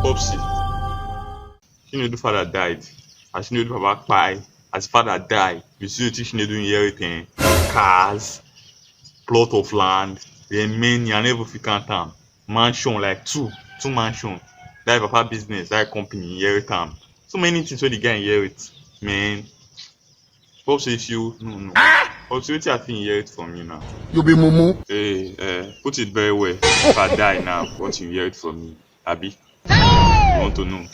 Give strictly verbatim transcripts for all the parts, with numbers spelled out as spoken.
Popsy, Chinedu father died. As Chinedu papa kpai, as father die, you see wetin Chinedu inherit, eh? Cars, plot of land, then many, I never fit count am. Mansion, like two, two mansion. That papa business, that company inherit am. So many things wey the guy inherit, man. Hope say if you no no. Hope say wetin I fit inherit from you now. You be mumu. Hey, uh, put it very well. If I die now, what you inherit from me? Abi? You want to know?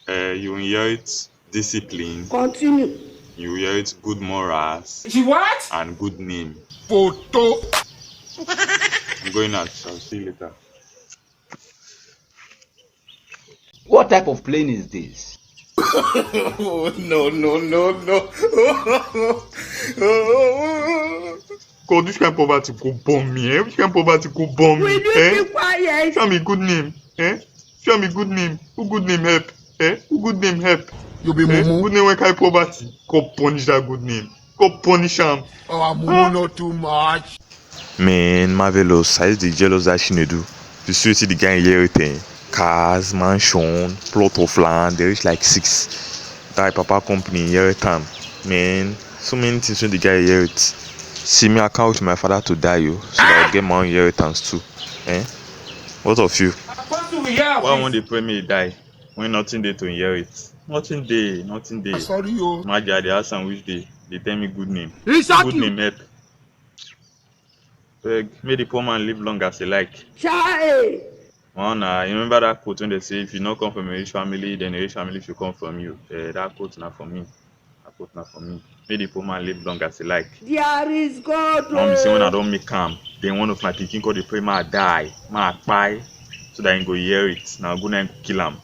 Uh, you inherit discipline. Continue. You inherit good morals. She what? And good name. Photo. I'm going out. I'll see you later. What type of plane is this? Oh, no, no, no, no. God, which kind of poverty go born me, eh? Which kind of poverty go born me, eh? Will you be quiet? Show me good name, eh? Show me good name. Who good name help, eh? Who good name help? You be eh? Mumu. Good name wey carry poverty. God punish that good name. God punish am. Our mumu not too much. Man, Marvelous, I just dey jealous that Chinedu. You see wetin the guy inherit, eh? Cars, mansion, plot of land, they reach like six. That papa company inherit am. Man, so many things wey the guy inherit. See me, I can't wait for my father to die, yo, so that I get my own inheritance too. Eh? What of you? Apostle, we hear of why this. Why won't they pray me die when nothing dey to inherit? Nothing dey, nothing dey. Sorry, yo. Imagine I dey ask am which day, they tell me good name. Exactly. Good name help. Beg, make the poor man live long as he like. Chai! Well, na, you remember that quote when they say, if you no come from a rich family, then a rich family should come from you. Eh, that quote na for me. That quote na for me. Make the poor man live long as he like. There is God. Mom, you see, when I don't make am, then one of my pikin call the pray, ma die, ma kpai, so that he go hear it. Now go na him kill am.